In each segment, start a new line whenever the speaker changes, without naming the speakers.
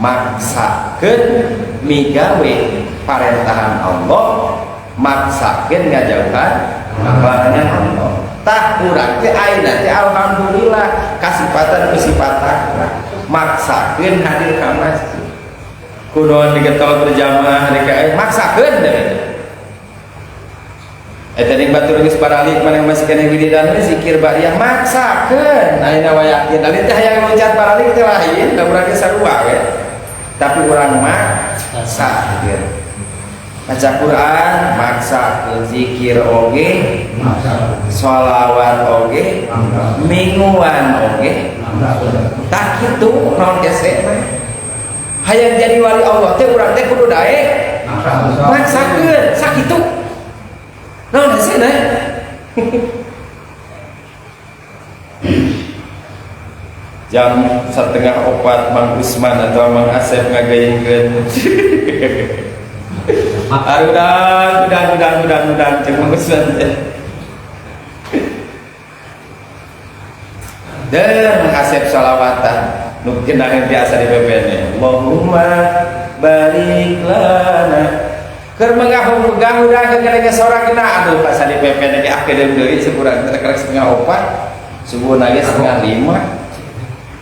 Maksakeun migawe parentahan Allah, maksakeun ngajauhan larangan Allah. Tah urang teh ayeuna teh alhamdulillah kasipatan ku sifat takwa, maksakeun hadir ka masjid. Kunaon digetol berjamaah DKI maksakeun deh. Eta ning batur geus baralik maneh masih keneh wiridan zikir bariah maksakeun. Ayeuna wayakin ari teh hayang loncat baralik teh lain da urang ge sarua we. Tapi urang maksakeun. Baca Quran maksakeun, zikir oge, sholawat oge, mingguan oge. Tah kitu naon hese mah. Hayang jadi wali Allah teh urang teh kudu daek maksakeun sakitu. Naon hese na? Jam 3:30 Mang Usman atau Mang Asep ngagayengkeun. Arudang, udang, udang, udang, udang, cek Mang Usman teh. Dan Mang Asep sholawatan nu kenangan biasa di PPN. Allahumma barik lana. Keur megah-megah udah keur sora kena aduh pas di PPN ge akedeung deui sekurang teh karek 3:30. Subuh nage 4:30.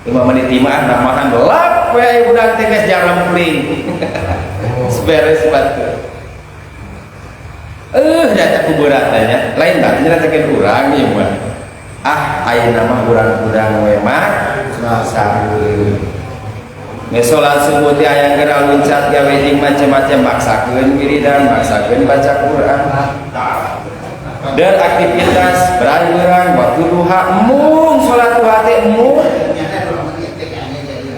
5 menit 5 namahan lap we budak teh geus jarempling. Beres batu. Data ku berat nya. Lain berarti nyeritakeun urang ieu mah. Ah, ayeuna mah urang-urang we mah maksakeun. Geus salat subuh teh aya geura luncat gawe jeung macam-macam maksakeun wiridan, maksakeun baca Quran. Dan aktivitas berang-berang waktu duha embung salat duha teh embung.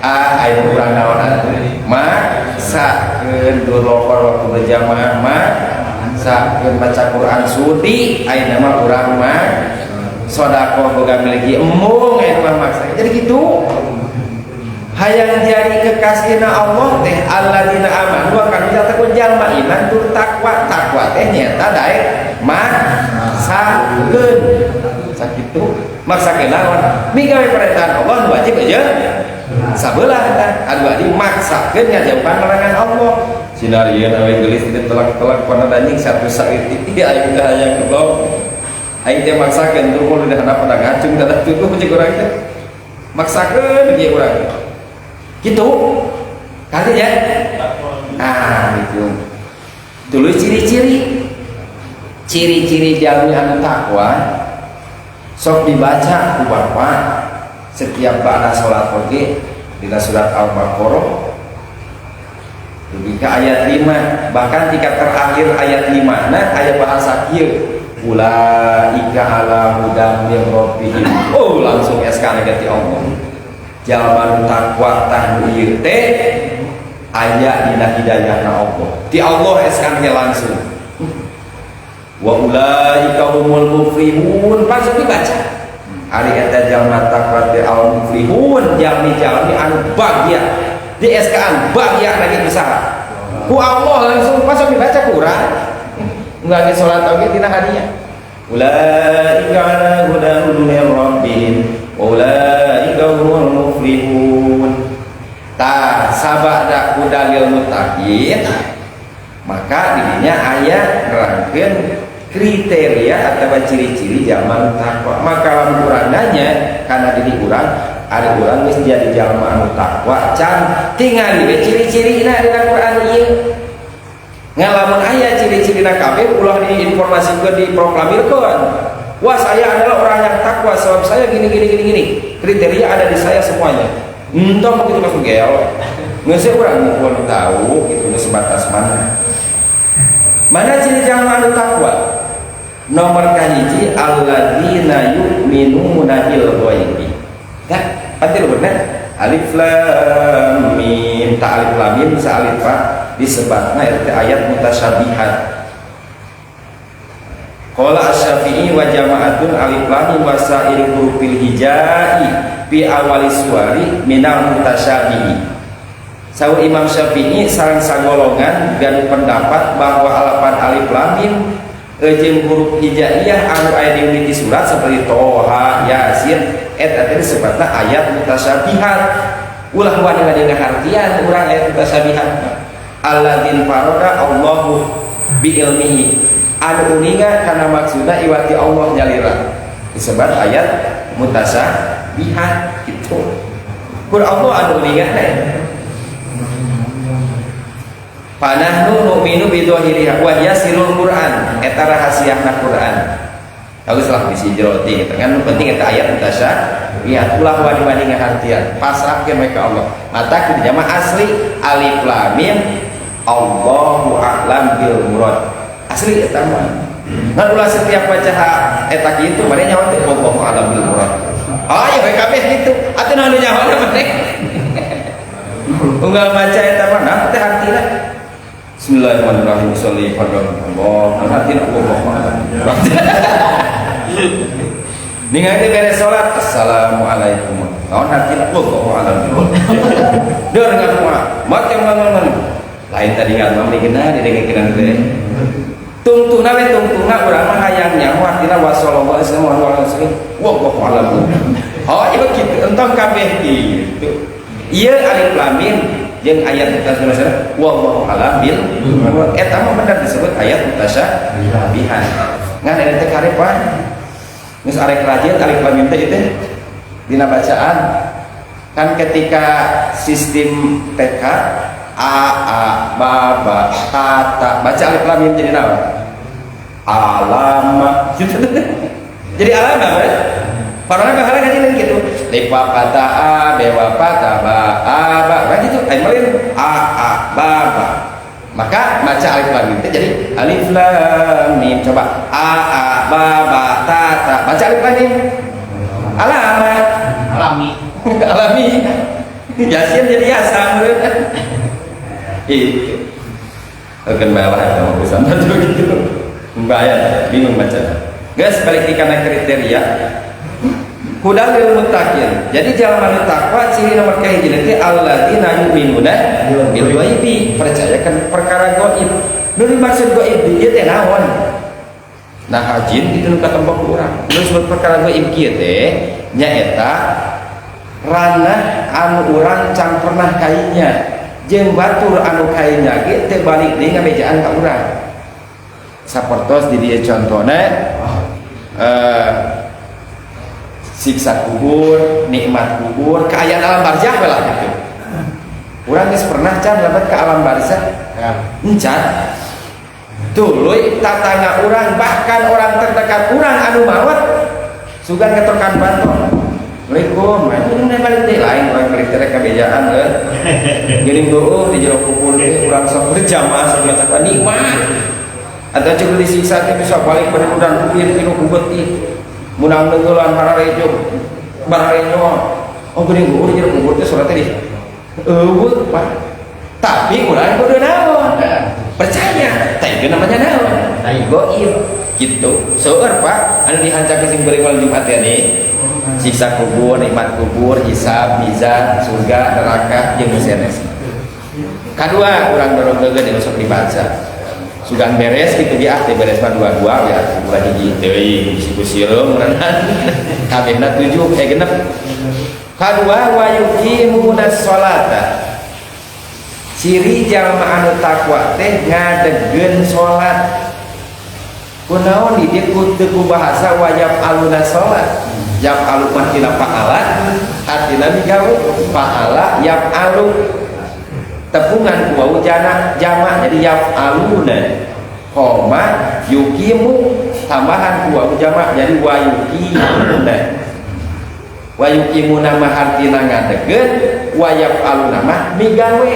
Ah, ayeuna urang naon atuh? Maksakeun dur lokor waktu berjamaah maksakeun baca Quran sudi ayeuna mah urang mah sedekah boga miliki embung ayeuna mah maksa. Jadi gitu. Hayang jadi kekasihna Allah teh alladzina amanu wa kanu yattaqun, jalma iman tur takwa, takwa teh nyata daek maksakeun. Sakitu maksakeun naon? Migawe perintah Allah nu wajib aja sabelah tah anu adi maksakeun ngajauhan larangan Allah. Sinarieun awe geulis teh telak-telak pana anjing satu saeutik aing teh hayang goblok. Aing teh maksakeun tur mun di handap pada ngacung teh tuduh jeung urang teh. Maksakeun ieu urang. Gitu. Kali ya. Nah, gitu. Dulu ciri-ciri ciri-ciri jalmi anu takwa sok dibaca ku bapak setiap ba'da salat oge dina surat Al-Baqarah dugi ka ayat 5, bahkan tingkat terakhir ayat 5 nah ayat bahasa kieu ulaika ala hudam min rabbihim. Oh, langsung SK negatif Allah. Jalma nu takwa tah nu ieu teh aya dina hidayahna Allah. Ti Allah SK ge langsung. Wa ulaika humul muflihun. Langsung dibaca. Ari eta jalma takwa teh al muflihun, jalmi-jalmi anu bahagia. Di SK-an bahagia lagi usaha. Ku Allah langsung masuk dibaca ku urang. Enggak ge salat oge tina hadiah. Ulaika ala hudan min rabbihim wa ulaika humul muflihun. Tah sabada ku dalil muttaqin maka dirinya aya nerangkeun kriteria atau ciri-ciri jalma takwa. Maka lamun urang nanya kana diri urang, ari urang geus jadi jalma anu takwa can tingali we ciri-cirina dina Quran ieu. Ngan lamun aya ciri-cirina kabeh ulah diinformasikeun diproklamirkeun. Wah, saya adalah orang yang takwa sebab saya gini gini gini gini. Kriteria ada di saya semuanya. Entah begitu langsung gel. Nggak sih urang pun tahu itu sebatas mana. Mana ciri jalma anu takwa? Nomor kahiji alladzina yu'minuna bil ghaibi. Dah, pasti lu bener. Alif lam mim, ta alif lam mim sa alif fa disebutna eta ayat mutasyabihat. Qala Asy-Syafi'i wa jama'atun alif lam mim wa sa'iri hurufil hijai fi awali suwari minal mutasyabihi. Saur Imam Syafi'i sareng sagolongan gaduh pendapat bahwa alapan alif lam mim jeung huruf hijaiyah anu aya di mimiti surat seperti Toha, Yasin eta teh disebutna ayat mutasyabihat. Ulah wani-wani ngahartian urang ayat mutasyabihat. Alladzin farada Allahu bi ilmihi. Anu uninga kana maksudna iwati Allah nyalira. Disebut ayat mutasyabihat gitu. Kur Allah anu uninga teh. Panahnu nu'minu bi dhahiriha wa hiya sirrul Quran. Eta rahasiana Quran. Bagus lah bisi jero gitu kan. Nu penting eta ayat mutasyabihat. Ulah wani-wani ngahartian. Pasrahkeun we ka Allah. Mata kudu jama asli alif lam mim Allahu a'lam bil murad. Asli eta mah. Ngan ulah setiap baca eta kitu mane nyawa teh Allahu a'lam bil murad. Ah ya we kabeh kitu. Atuh naon nyawa maneh. Unggal maca eta mah nah teh hartina. Bismillahirrahmanirrahim. Sholli fardhu Allah. Hartina Allahu a'lam. Ningali beres salat, assalamualaikum. Naon hartina Allahu a'lam. Deur ngadoa. Mate ngomong. Lain tadi nggak mau dikenal, didengekeun teh. Tungtungna we tungtungna urang mah hayang nyaho artina wa sallallahu alaihi wasallam wa alaihi wallahu a'lam. Oh ieu kitu entong kabeh kitu. Ieu alif lam mim jeung ayat mutasyabihat wallahu a'lam bil eta mah bener disebut ayat mutasyabihat. Ngan eta teh karep Pak. Geus arek rajin alif lam mim teh ieu dina bacaan. Kan ketika sistem TK A A ba ba ta ta baca alif lam mim jadi naon? Alama gitu. Jadi alama kan? Parana bahala kan ini gitu. Lipa pata a bewa pata ba a ba kan gitu. Ayo malin a a ba ba. Maka baca alif lam mim jadi alif lam mim. Coba a a ba ba ta ta baca alif lam mim. Alama.
Alami.
Alami. Yasin jadi yasam. Itu. Akan balah ya sama pesan gitu. Membayar, bingung baca. Guys, balik di karena kriteria hudal lil muttaqin. Jadi jalma nu takwa ciri nomor kahiji teh alladzina yu'minuna bil ghaibi, percayakan perkara gaib. Nu dimaksud gaib di dieu teh naon? Nah hajin itu nu katembok ku urang. Nu disebut perkara gaib kieu teh nyaeta ranah anu urang can pernah kainya jeung batur anu kainya ge teu balik deui ngabejaan ka urang. Sapertos di dieu contona siksa kubur, nikmat kubur, kaayaan alam barzah lah gitu. Urang geus pernah can lebet ke alam barzah? Encan. Tuluy tatangga urang bahkan orang terdekat urang anu maot sugan ketokan bantok. Assalamualaikum, ini balik deui lain urang kriteria kabejaan euy. Geuning deueuh di jero kubur teh urang sok berjamaah sok maca nikmat. Atau cukup disiksa teh bisa balik pada udan duit tinu kubeti. Munang neungeulan hararejo bararejo. Oh geuning deueuh di jero kubur teh salat teh di eueuh Pak. Tapi urang kudu naon? Percaya. Tah itu namanya naon? Goib. Gitu. Seueur Pak anu dihancakeun sing beuring malam Jumat ya nih. Siksa kubur, nikmat kubur, hisab, mizan, surga, neraka, jeung sanes. Kadua urang dorong teugeun yang sok dibaca. Sugan beres gitu dia ah teh beres mah dua-dua ya dua hiji teuing bisi ku sireum meureunnan. Kabehna 7 genep. Kadua wa yuqimuna sholata. Ciri jalma anu takwa teh ngadegkeun salat. Kunaon di dieu teu ku bahasa wajab aluna salat. Yap alu mah tina fa'ala, artina migawe fa'ala yap alu tepungan ku wau jana jama jadi yap aluna koma yukimu tambahan ku wau jama jadi wa yukimuna wa yukimuna mah artina ngadegkeun wa yap aluna mah migawe.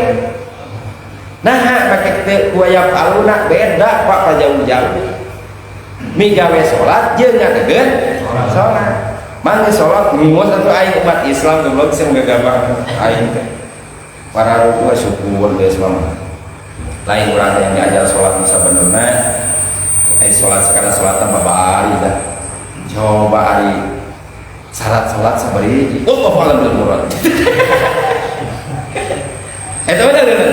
Nah make teu wa yap aluna beda Pak pajauh-jauh migawe salat jeung ngadegkeun salat. Mangga sholat ngimos atau aing umat Islam goblok sing gagabah aing teh. Para ruku syukur geus mah. Lain urang yang diajar sholat bisa benerna. Ai sholat sekarang sholat tanpa bari dah. Coba ari syarat sholat sabari. Allahu a'lam bil murad. Eta bener bener.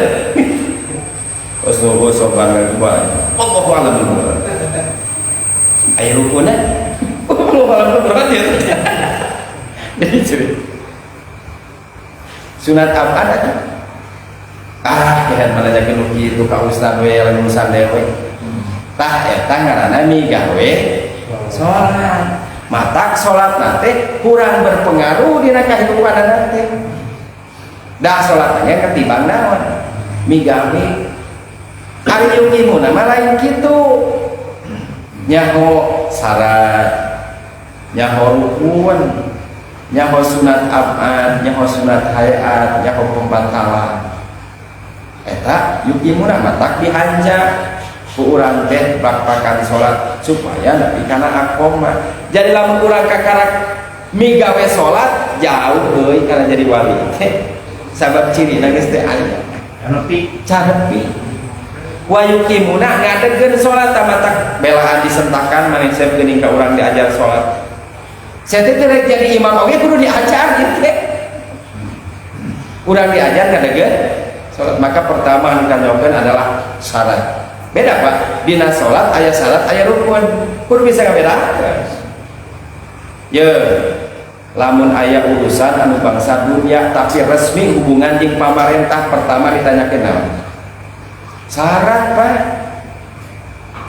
Usul sopan bae. Allahu a'lam bil murad. Ai rukuna Allahu a'lam bil murad ya. Jadi cerita. Sunat ab'ad eta. Ah, kehan mananyakeun nu kitu ka ustad we, urusan dewe. Tah, eta ngaranna migawe salat. Matak salat teh kurang berpengaruh dina kahirupan teh. Dah salatnya ketimbang naon? Migawe. Ari yuqimuna mah lain kitu. Nyaho syarat, nyaho rukun, nyaho sunat ab'ad, nyaho sunat hayat, nyaho pembatalan. Eta yuqimuna, matak dihanca ku urang teh plak-plakan salat supaya nepi kana aqoma. Jadi lamun urang kakarak migawe salat, jauh euy kana jadi wali teh. Sabab cirina geus teu aya.
Nepi.
Canepi. Wa yuqimuna, ngadegkeun salat, matak belaan disentakan maneh sep geuning ka urang diajar salat. Saya teh rek jadi imam oge kudu diajar gitu teh. Urang diajar ngadegkeun salat, maka pertama anu kanyokeun adalah syarat. Beda, Pak, dina salat aya syarat, aya rukun. Kudu bisa ngabedakeun. Ye, lamun aya urusan anu bangsa dunia tapi resmi hubungan jeung pamarentah, pertama ditanyakeun naon? Syarat, Pak.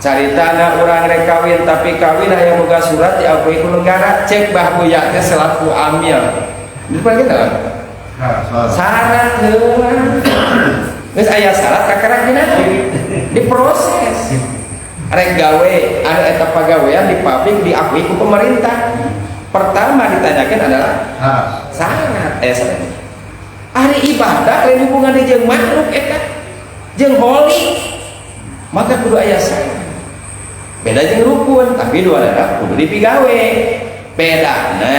Caritana urang rek kawin, tapi kawin hayang boga surat diakui ku negara, cek Bah Buya teh selaku amil. Di depan kita lah. Syarat heula. Geus aya syarat, kakarak dina diproses. Rek gawe anu eta pagawean di pabrik diakui ku pemerintah. Pertama ditanyakan adalah syarat, aya syarat. Ari ibadah lain hubungan jeung makhluk eta. Jeung holi. Maka kudu aya syarat. Beda jeung rukun, tapi dua adalah kudu dipigawe. Bedana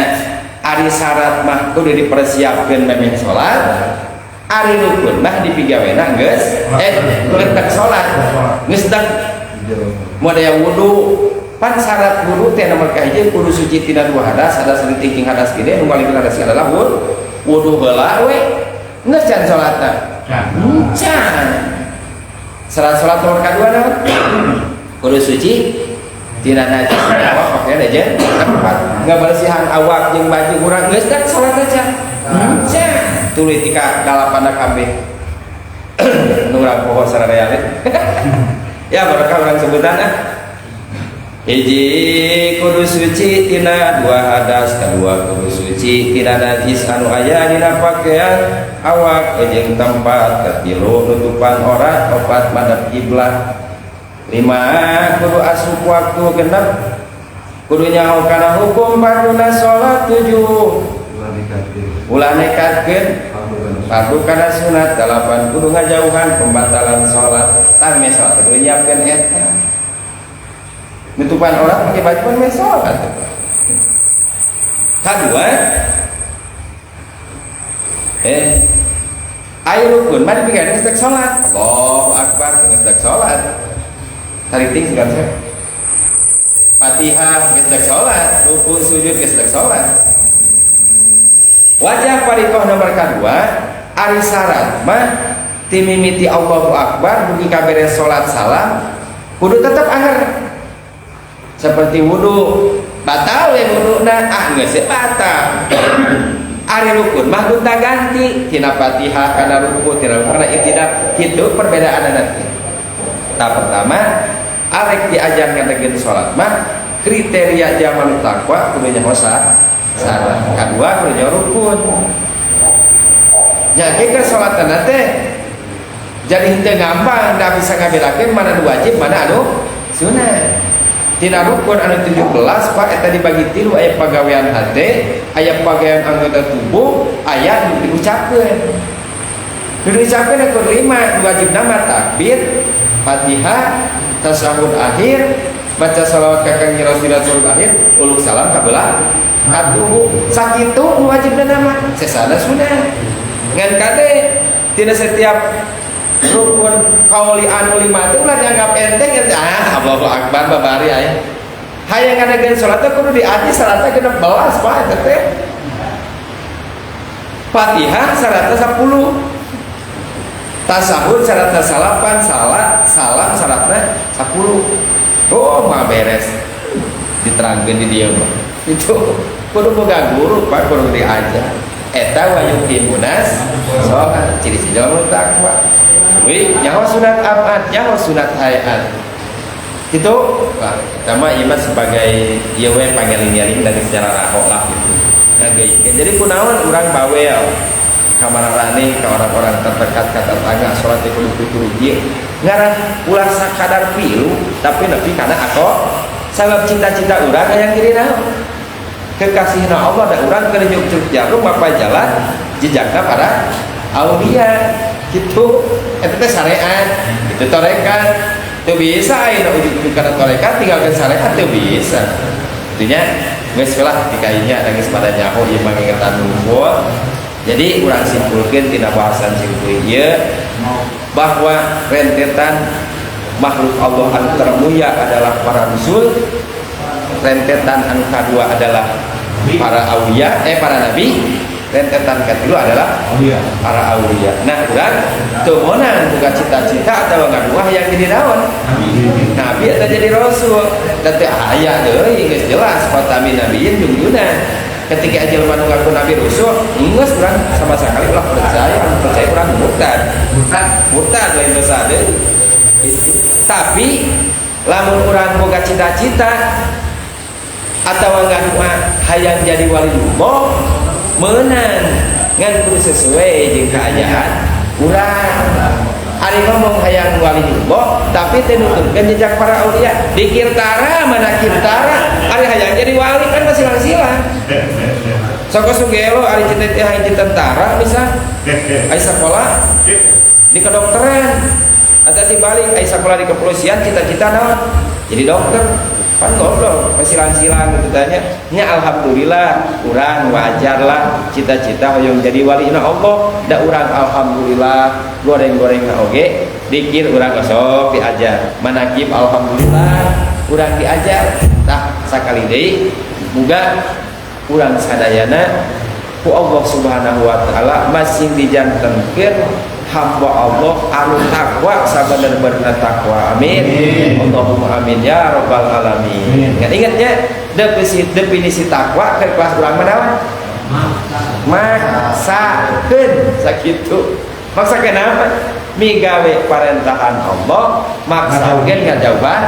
ari syarat mah kudu dipersiapkeun memeh salat, ari rukun mah dipigawena geus geus salat. Geus dak mau aya wudu, pan syarat wudu teh nomor kahiji kudu suci tina dua hadas, hadas leutik jeung hadas gede. Nu paling hadas adalah wudu. Wudu heula we, geus can salatna? Can. Syarat salat nomor kadua naon? Kudu suci tina najis awak, pakaian aja tempat. Ngabersihan awak jeung baju urang, geus dak salat aja? Can. Tuluy tika dalapan kabeh nu urang poho sararea ya, barokah urang sebutan ah. Hiji, kudu suci tina dua hadas. Kedua, kudu suci tina najis anu aya dina pakaian, awak jeung tempat. Katilu, nutupan aurat. Opat, madep kiblat. Lima, kudu asup waktu. Genep, kudu nyaho kana hukum farduna salat. Tujuh, ulah nekatkeun fardu kana sunat. Dalapan, kudu ngajauhan pembatalan salat. Tah, meh salat kudu nyiapkeun eta, nutupan aurat, pakai baju kan meh salat. Kadua, ayo rukun mah dipikir geus dek salat. Allahu akbar, geus dek salat. Tarik ting segala saya. Fatihah geus dek salat, ruku sujud geus dek salat. Wajah farikoh nomor kedua, ari syarat mah timimiti Allahu akbar dugi ka beres salat salam kudu tetep anger. Seperti wudu, batal we wuduna, ah geus batal. Ari rukun mah gonta ganti tina Fatihah kana ruku, tina ruku kana i'tidal, kitu perbedaan nanti. Tahap pertama, arek diajar ngadegkeun salat mah kriteria zaman takwa kudu nyaho syarat. Kadua, kudu nyaho rukun. Nya ke salat teh jadi henteu gampang, da bisa ngabedakeun mana nu wajib, mana anu sunat. Tina rukun anu 17, Pak, eta dibagi tilu: aya pagawean hate, aya pagawean anggota tubuh, aya nu diucapkeun. Nu diucapkeun aya lima, nu wajib nama takbir, Fatihah, tasyahud akhir, baca salawat ka Kangjeng Rasul tasyahud akhir, uluk salam kabelah katuhu. Sakitu nu wajib nama, sesana sunah. Ngan kade tina setiap rukun kauli anu lima itu ulah dianggap enteng ya. Ah, Allahu akbar babari aya. Hayang ngadegeun salat teh kudu diaji syaratna 16, Pak, eta teh. Fatihah syaratna 10. Tasahud syaratna 9, salat salam syaratna 10. Oh, mah beres. Diterangkeun di dieu mah. Itu kudu boga guru, Pak, kudu diajar. Eta wa yuqimunas. Sholat ciri-ciri jalma takwa. Wih, nyaho sunat abad, nyaho sunat hayat. Itu wah, sama ieu mah sebagai ieu we pangeling-eling dari secara raho lah gitu. Nah, jadi kunaon urang bawel ka mararane, ka orang-orang terdekat, ka tetangga, sholat teh kudu kudu ieu ngarah ulah sakadar pilu tapi nepi kana ako sabab cita-cita urang hayang jadi naon kekasihna Allah da urang keur nyukcruk jarum mapa jalan jejakna para aulia gitu. Eta teh syariat itu tarekat teu bisa ayeuna ujug-ujug kana tarekat tinggalkeun syariat teu bisa. Artinya geus lah dikainya da geus pada nyaho ieu mah ngingetan unggul. Jadi urang simpulkeun tina bahasan simpul ieu bahwa rentetan makhluk Allah anu termulia adalah para rasul, rentetan anu kadua adalah para aulia, para nabi, rentetan ketiga adalah para aulia. Nah, urang teu meunang buka cita-cita atau ngaduah yang jadi naon? Nabi atau jadi rasul. Dan teu aya deui geus jelas khatamin nabiyyin jungjunan. Ketika jelema nu ngaku nabi rasul, geus urang sama sekali ulah percaya, anu percaya urang murtad. Murtad lain dosa deui. Itu. Tapi lamun urang boga cita-cita atau ngadoa hayang jadi waliullah meunang ngan kudu sesuai jeung kaayaan urang. Ari ngomong hayang waliullah tapi teu nuturkeun jejak para aulia, dikir tara manakib tara, ari hayang jadi wali kan masih silang-silang. Sok sugelo ari cita-cita hayang jadi tentara misal, ari sekolah di kedokteran atau dibalik ari sekolah di kepolisian cita-cita naon jadi dokter kan goblok silang-silang gitu tanya nya. Alhamdulillah urang wajar lah cita-cita hoyong jadi wali na Allah da urang alhamdulillah goreng-goreng na oge dikir urang sok diajar manakib alhamdulillah urang diajar. Tah sakali deui muga urang sadayana ku Allah Subhanahu wa taala masing dijantenkeun hamba Allah anu takwa sabener-benerna takwa. Amin. Allahumma amin ya rabbal alamin. Ingat ingatnya definisi, definisi takwa ke kelas urang mana? Maksakeun sakitu. Maksakeun apa? Migawe parentahan Allah, maksakeun ngajauhan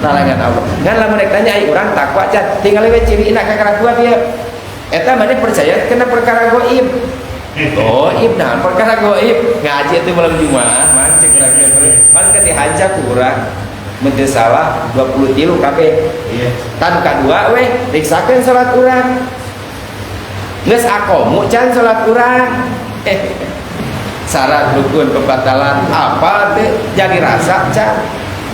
larangan Allah. Ngan lamun rek tanya ai urang takwa can tinggal we cirina ka dua dia. Eta maneh percaya kena perkara goib. Goib nah perkara goib ngaji itu malam Jumat mancing man kan dihancak kurang mun teu salah 23 kabeh. Tan kadua we riksakeun salat urang. Geus akomu can salat urang. Syarat rukun pembatalan apa teh jadi rasa can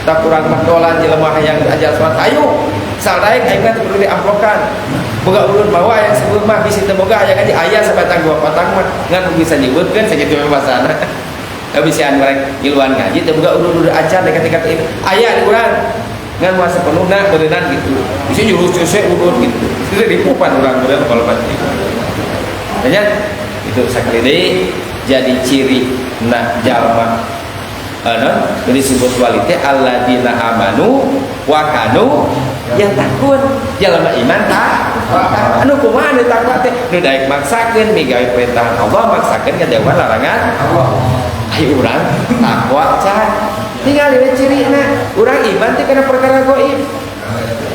tak kurang mah jelema hayang diajar salat ayo sadaek aing mah teu perlu diamplokan boga ulun mawa yang sebelum mah bisi teu boga hayang ngaji aya sabatang dua patang mah ngan bisa nyebutkeun sakitu basana. Tapi si anu rek ngiluan ngaji teu boga ulun-ulun acan dekat-dekat ini aya di urang ngan moal sepenuhna beureunan gitu bisa nyuruh cese ulun gitu itu dipupan urang meureun kalau pasti. Tanya itu sakali deui jadi ciri nah jalma non disebut wali teh alladzina amanu wa kanu yattaqun jalma iman tak anu kumaha anu takwa teh nu daek maksakeun migawe perintah Allah maksakeun ngajauhan larangan Allah. Ayo urang takwa can tinggal we cirina urang iman teh kana perkara goib.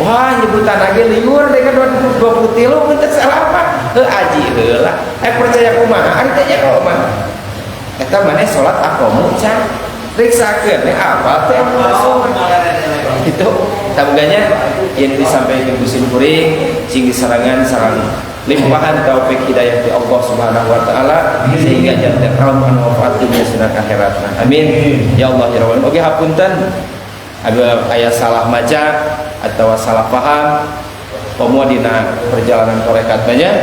Wah nyebutan lagi liur dengan 23 mun teu salah mah heuh aji heula percaya kumaha ari teh nya mah eta maneh salat aqomu can riksakeun we apa teh itu tabuganya yang disampaikan ku simkuring sing disarangan sarang limpahan taufik hidayah di Allah Subhanahu wa taala sehingga janten rahmat manfaat dunia sareng akhiratna. Amin ya Allah ya rabbal. Oke hapunten ada aya salah maca atau salah paham komo dina perjalanan tarekat banyak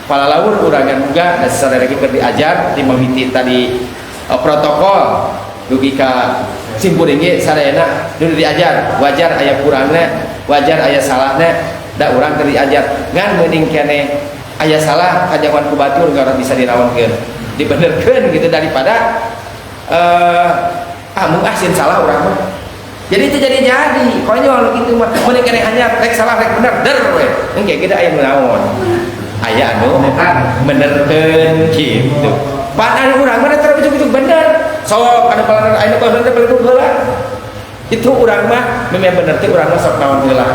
palalawur urangan juga dan secara lagi keur diajar di mimiti tadi protokol dugi ka simkuring ge sadayana dulu diajar wajar aya kurangna wajar aya salahna da urang keur diajar ngan mending keneh aya salah kajawan ku batur ngarah bisa dirawankeun dibenerkeun gitu daripada ah mung ah sieun salah urang mah jadi itu jadi konyol gitu mah mending keneh anyar rek salah rek bener der we engke kita aya nu naon aya anu benerkeun gitu. Pan ari urang mah tara ujug-ujug bener. Sok anu palaran ayeuna kos teh balik heula. Itu urang mah memang bener teh, urang mah sok naon heula?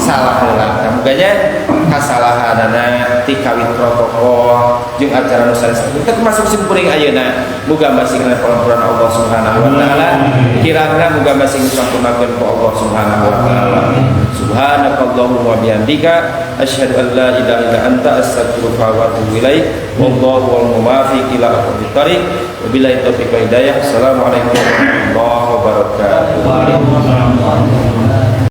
Salah heula. Nah, muganya kasalahanana ti kawit protokol jeung acara nu sanes termasuk sim kuring ayeuna, muga masing pangampuran Allah Subhanahu wa taala, kirangna muga masing disampurnakeun ku Allah Subhanahu wa taala. Subhanakallahumma wa bihamdika, asyhadu an la ilaha illa anta, astaghfiruka wa atubu ilaik. Wallahu wal muwafiq ila aqwamit thariq. Wabillahi taufiq wal hidayah. Assalamualaikum warahmatullahi wabarakatuh.
Waalaikumsalam.